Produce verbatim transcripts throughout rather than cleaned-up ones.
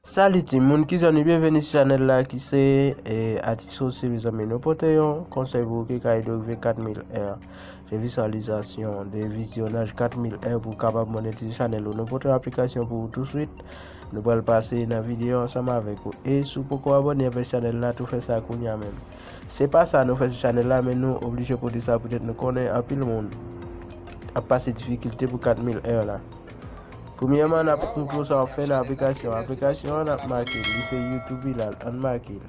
Salut timoun, ki jan nou? Byenveni sou chanèl la ki se eh, Atiso, se mezanmi nou pote yon konsèy pou ou ki ka ede w rive kat mil è de vizyalizasyon, de vizyonaj, kat mil è pou w kapab monetize chanèl ou. Nou pote yon aplikasyon pou ou touswit. Nou pral pase nan videyo ansanm avèk ou. E si w poko abòne avèk chanèl la, tou fè sa kounye a menm. Se pa sa nou fè sou chanèl la, men nou oblije pote sa poutèt nou konnen anpil moun ap pase difikilte pou kat mil è la. Premyèman, n ap montre w sa w ap fè nan aplikasyon. Aplikasyon an, n ap make l. Li se YouTube Viral. Ann make l.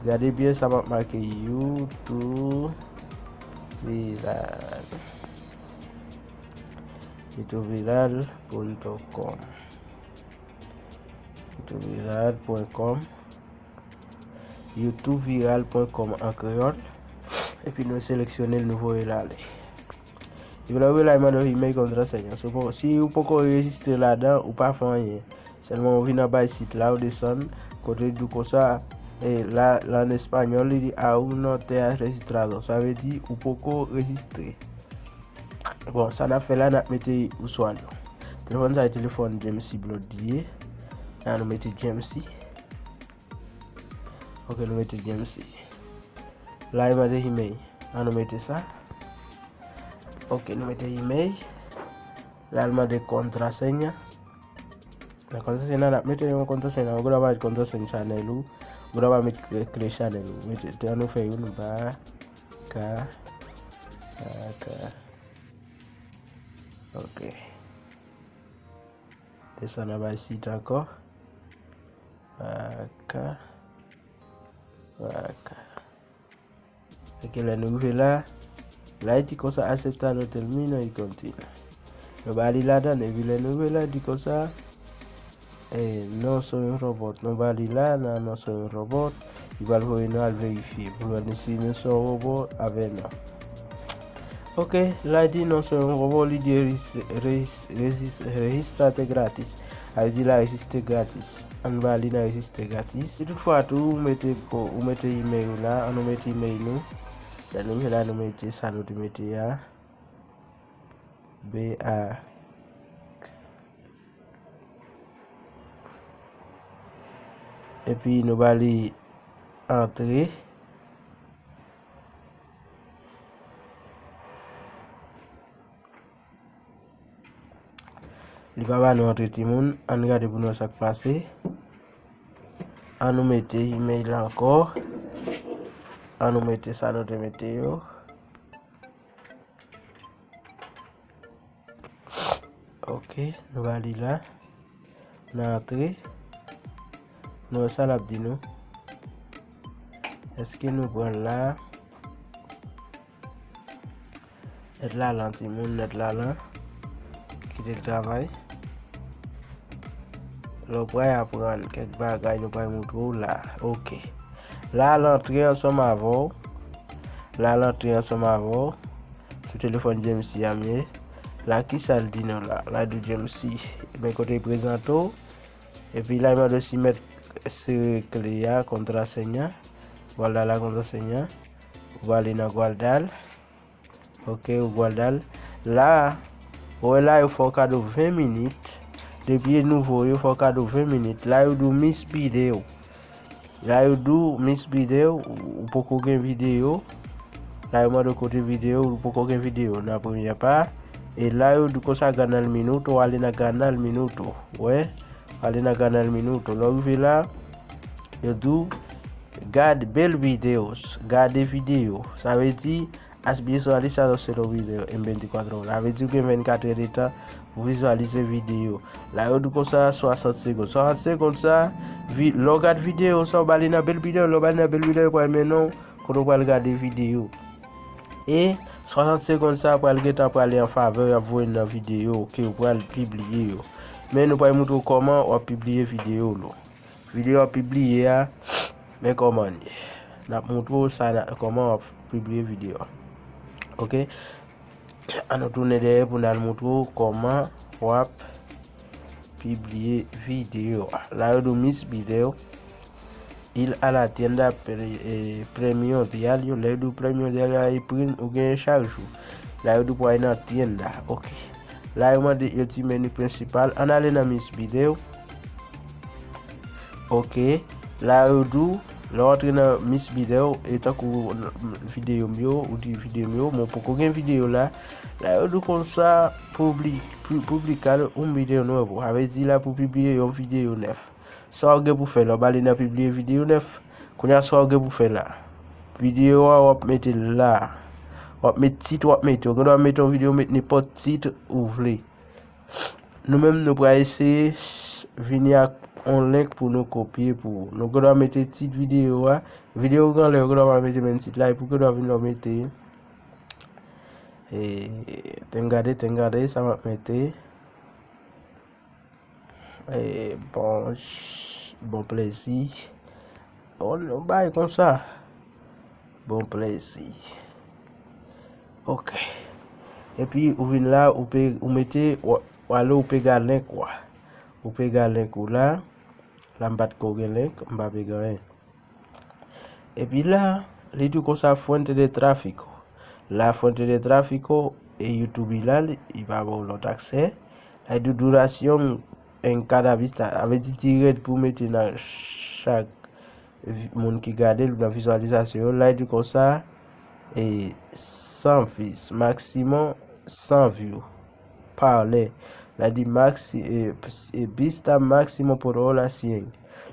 Gade byen sa m ap make, YouTube Viral. YouTube Viral pwen com. YouTube Viral pwen com. YouTube Viral pwen com an kreyòl. Epi nou seleksyone l, nou voye l ale. Epi lè w rive la, li mande w imèl, kontrasèy an. Si w poko rejistre ladan, ou pa fè anyen. Sèlman ou vin anba sit la, ou desann, kote li di w konsa, e la, la an espanyòl, li di aún no te has registrado. Sa vle di ou poko rejistre. Bon, sa n ap fè la, n ap mete usuario. Telefòn sa e telefòn James Blonde li ye. La nou mete James. Ok, nou mete James. La e mande imèl. An nou mete sa. Ok, nou mete imèl. La l mande kontrasenya. Nan kontrasenya, n ap mete yon kontrasenya. Ou dwa pa met kontrasenya chanèl ou. Ou dwa pa met kle, kle chanèl ou. Mete, te an nou fè youn, ba, ka, ba, ka. Ok. Desann anba isit ankò. Ba, ka, ba, ka. Epi lè nou rive la, la li di konsa, aceptado, termino y continua. Nou ba li ladan, epi lè nou rive la, li di konsa, eh, no soy un robot. Nou ba li la, nan no soy un robot, li pral voye nou al verifye, pou l wè si nou se yon wobo avè non. Ok, la li di no soy un robot, li di rejis-, rejis-, rejis-, registrate gratis. Sa vle di la rejistre gratis. Ann ba li nan rejistre gratis. Si toutfwa tou ou mete ko, ou mete imèl ou la, ann nou mete imèl nou. Lè nou rive la, nou mete sa nou te mete a. B A. Epi nou ba li antre. Li pa ba nou antre timoun. Ann gade pou nou wè sa k pase. Ann nou mete imèl la ankò. Ann nou mete sa nou te mete yo. Ok, nou ba li la. N a antre. Nou wè sa l ap di nou. Èske nou pran l la? Nèt la lan, timoun, nèt la lan. Kite l travay. Lè w pral aprann kèk bagay, nou pral montre w la. Ok. La, l antre ansanm avè w. La, l antre ansanm avè w. Sou telefòn James a m ye. La, kisa l di nou la? La, di w James, men kote l prezante w. Epi la, l mande w si mèt sere kle a, kontrasenya. Guarda la contraseña. Ou ale nan guarda l. Ok, ou guarda l. La, ou wè la, yo fè w kado ven minit. Depi e nouvo, yo fè w kado ven minit. La, yo di w miss video. La, yo di w miss video, ou, ou poko gen videyo. La, yo mande w kote videyo, ou poko gen videyo nan premyè pa. E la, yo di w konsa ganar minuto, ou ale nan ganar minuto. Wè, ou ale nan ganar minuto. Lè w rive la, yo di w gad bel videos, gade videyo. Sa vle di, has visualizado cero video en veinticuatro horas. Sa vle di ou gen vennkat è de tan pou vizyalize videyo. La, yo di konsa swasant segonn. Swasant segonn sa, vi-, lè w gad videyo sa, ou ba li nan bel videyo, lè w ba li nan bel videyo, yo pral mennen w kote w pral gade videyo. E swasant segonn sa pral gentan prale an favè w, y ap voye nan videyo ke w pral pibliye yo. Men nou pral montre w kòman w ap pibliye videyo w la. Videyo w ap pibliye a, men kòman l ye. N ap montre w sa, kòman w ap pibliye videyo a. Ok? An nou tounen dèyè pou n al montre w kòman w ap pibliye videyo a. La, yo di w miss video, ir a la tienda pre-, eh, premium diario. Lè yo di w premium diario a, e prim ou genyen chak jou. La, yo di w pou al nan tienda. Ok. La, yo mande, yo di meni prensipal. Ann ale nan miss video. Ok. La yo di w, lè w antre nan Miss Bidè, e tankou videyo m yo, ou di videyo m yo, men w poko gen videyo la. La yo di w konsa, publi-, pu-, publicar un video nuevo. Sa vle di la pou pibliye yon videyo nèf. Sa w gen pou fè la, w ba li nan pibliye videyo nèf. Kounye a sa w gen pou fè la. Videyo a w ap mete la. W ap met tit, w ap mete. Ou gen dwa mete yon videyo, met nenpòt tit ou vle. Nou menm nou pral eseye vini ak yon link pou nou kopye pou ou. Nou gen dwa mete tit videyo a. Videyo ou gen lè, ou gen dwa pa mete menm tit la, epi ou gen dwa vin la w mete. E, te m gade, te m gade, sa m ap mete. E, bon, ch-, bon plezi. Bon, yon bagay konsa. Bon plezi. Ok. Epi ou vin la, ou pe, ou mete, w-, w ale, ou pega link ou a. Ou pega link ou la. La m pa t ko gen link, m pa pega anyen. Epi la, li di w konsa fuente de tráfico. La fuente de tráfico, e YouTube la, li, li pa ba w lòt aksè. La, li di w duración en cada vista, sa vle di dirè pou mete nan chak vi-, moun ki gade l nan vizualizasyon yo. La, li di w konsa, e, san views, maximum san views. Parle. La di maxi-, e, e, vista máximo por hora cien.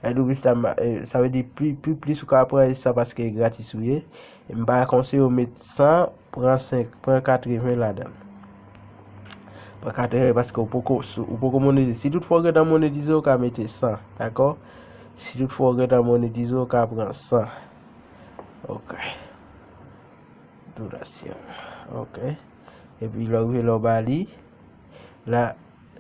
La di vista ma-, e, sa vle di pi, pi plis ou ka pran e san paske e gratis ou ye. E m pa konseye w met san, pran senk, pran katreven ladan l. Pran katreven paske ou poko, ou poko monetize. Si toutfwa w gentan monetize, ou ka mete san, dakò? Si toutfwa w gentan monetize, ou ka pran san. Ok. Duración. Ok. Epi lè w rive lè w ba li, la,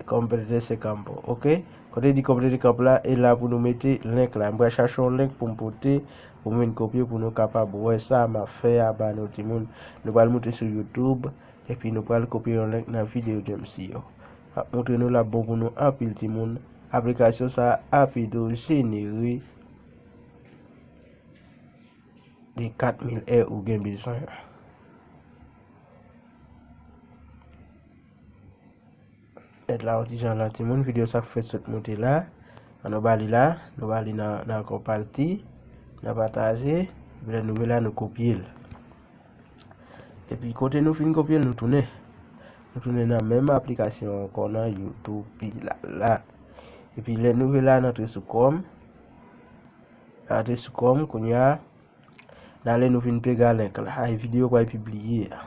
complete ese campo. Ok. Kote di complete campo la, e la pou nou mete link la. M pral chache yon link pou m pote, pou m vin kopye, pou nou kapab wè sa m ap fè a ba nou timoun. Nou pral moute sou YouTube, epi nou pral kopye yon link nan videyo James yo. M ap montre nou l ap bon pou nou anpil timoun. Aplikasyon sa a ap ede w jenere de kat mil è ou gen bezwen yo. Nèt la yon ti jan la, timoun, videyo sa fèt sot moute la. An nou ba li la, nou ba li nan, nan konpati, nan pataje, epi lè nou vin la, nou kopye l. Epi kote nou fin kopye l, nou tounen. Nou tounen nan menm aplikasyon ankò nan YouTube la, la. Epi lè nou vin la, n antre sou Chrome. N antre sou Chrome, kounye a, n ale nou vin pega link la. Ay, videyo pral pibliye a.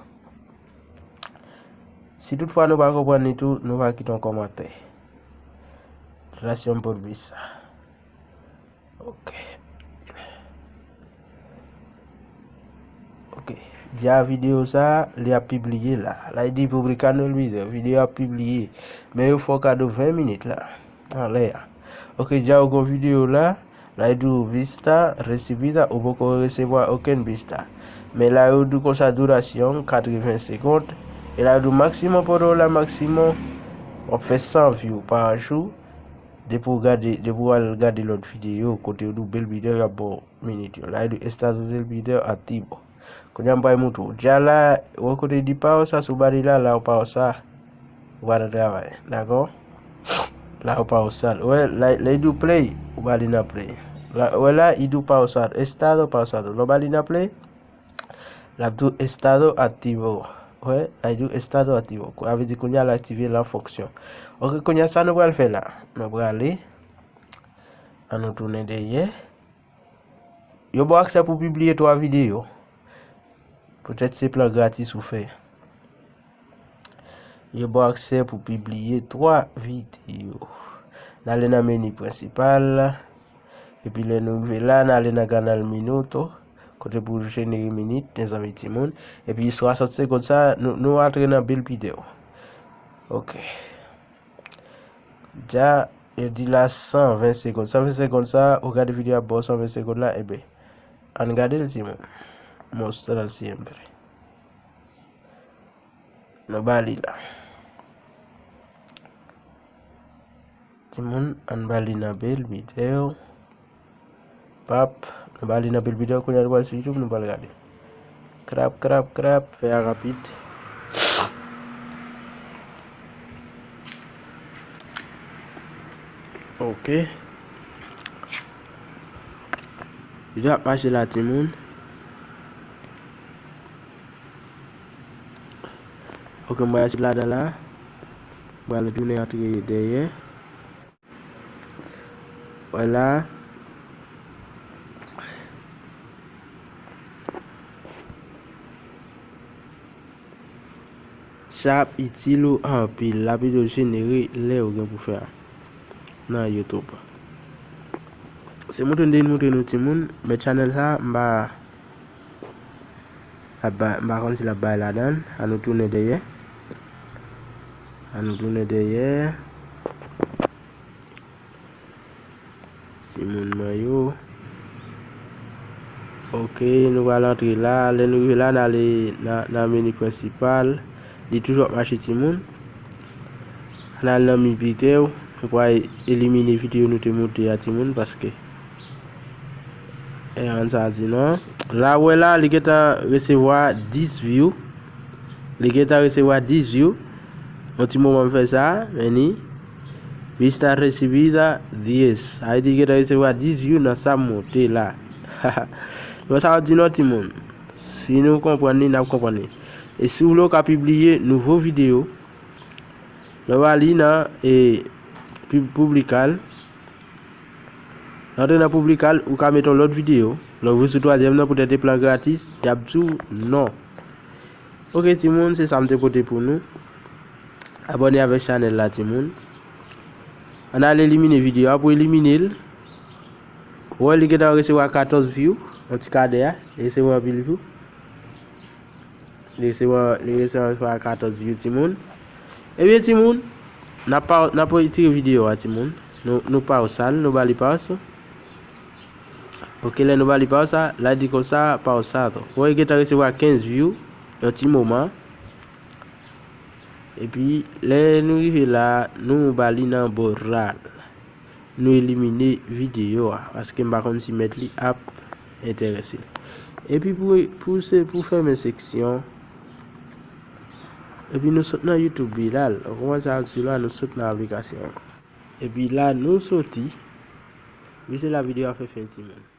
Si toutfwa nou pa konprann li tou, nou va kite yon kòmantè. Gracias por vista. Ok. Ok. Dja videyo sa, li ap pibliye la. La, li di publicando el video. Videyo ap pibliye. Men yo fè w kado ven minit la. Anlè a. Ok, dja ou gon videyo la. La, li di w vista, recibida, ou poko resevwa okenn vista. Men la, yo di w konsa durasyon, katreven segond. E la, yo di w maximum por hora, maximum, w ap fè san view pa jou. Depi w gade, depi w al gade lòt videyo, kote yo di w bèl videyo, y ap ba w minit yo. La, yo di estado del video activo. Kounye a, m pral montre w. Dja la, wè kote di pausar, si w ba li la, la, ou pausar. Ou pa nan travay, dakò? La, ou pausar. Wè, la, lè yo di w play, ou ba li nan play. La, wè la, yo di w pausar, estado pausado. Lè w ba li nan play, l ap di w estado activo. Wè, la di w estado activo. Sa vle di kounye a l aktive l an fonksyon. Ok, kounye a sa nou pral fè la. Nou prale. An nou tounen dèyè. Yo ba w aksè pou pibliye twa videyo. Petèt se plan gratis ou fè. Yo ba w aksè pou pibliye twa videyo. N ale nan meni prensipal la. Epi lè nou rive la, n ale nan ganar minuto. Kote pou jenere minit, mezanmi timoun. Epi swasant segond sa, nou, nou antre nan bèl videyo. Ok. Dja, yo di la san ven segond. San ven segond sa, ou gade videyo ap ba w san ven segond la, enben, ann gade l timoun. Mostrar siempre. Nou ba li la. Timoun, ann ba li nan bèl videyo. Pap, nou ba li nan bèl videyo, kounye a nou pral sou YouTube, nou pral gade. Krap, krap, krap, fè a rapid. Ok. Videyo ap mache la, timoun. Ok, m pral sot ladan la. M pral tounen antre dèyè. Vwala. Sa ap itil ou anpil. L ap ede w jenere lè ou gen pou fè a nan YouTube. Se montre m te vin montre nou timoun, men channel sa, m pa, ap ba-, m pa konn si l ap bay ladan l. An nou tounen dèyè. An nou tounen dèyè. Timoun mwen yo. Ok, nou pral antre la. Lè nou rive la, n ale nan, nan meni prensipal. Li toujou ap mache, timoun. N al nan mi videyo. Nou pral elimine videyo nou te monte a, timoun, paske, e, ann sa di non. La, ou wè la, li gentan resevwa dis view. Li gentan resevwa dis view. Yon ti moman m fè sa, men ni. Vista recibida diez. Sa vle di gentan resevwa dis view nan sa m monte la. Bon, sa w di non, timoun. Si nou konprann li, n ap konprann li. E si w vle, w ka pibliye nouvo videyo. Lè w ale nan, e, pib-, publikal. Lè w antre nan publikal, ou ka mete yon lòt videyo. Lè w vin sou twazyèm nan, poutèt e plan gratis, y ap di w non. Ok, timoun, se sa m te pote pou nou. Abòne avèk chanèl la, timoun. Ann al elimine videyo a. Pou elimine l, ou wè li gentan resevwa katòz view, yon ti kadè a, li resevwa anpil view. Li resevwa, li resevwa katòz view, timoun. Ebyen, timoun, n ap pa, n ap retire videyo a, timoun. Nou, nou pause l, nou ba li pause. Ok, lè nou ba li pause sa, l a di konsa, pause sa tou. Ou wè, li gentan resevwa kenz view, yon ti moman. Epi, lè nou rive la, nou ba li nan borrar. Nou elimine videyo a, paske m pa konn si mèt li ap enterese l. Epi pou, pou se, pou fèmen seksyon, epi nou sot nan YouTube Bilal. Ou konprann sa m di la, nou sot nan aplikasyon an. Epi la, nou soti. Wi, se la videyo a fè fen, timoun.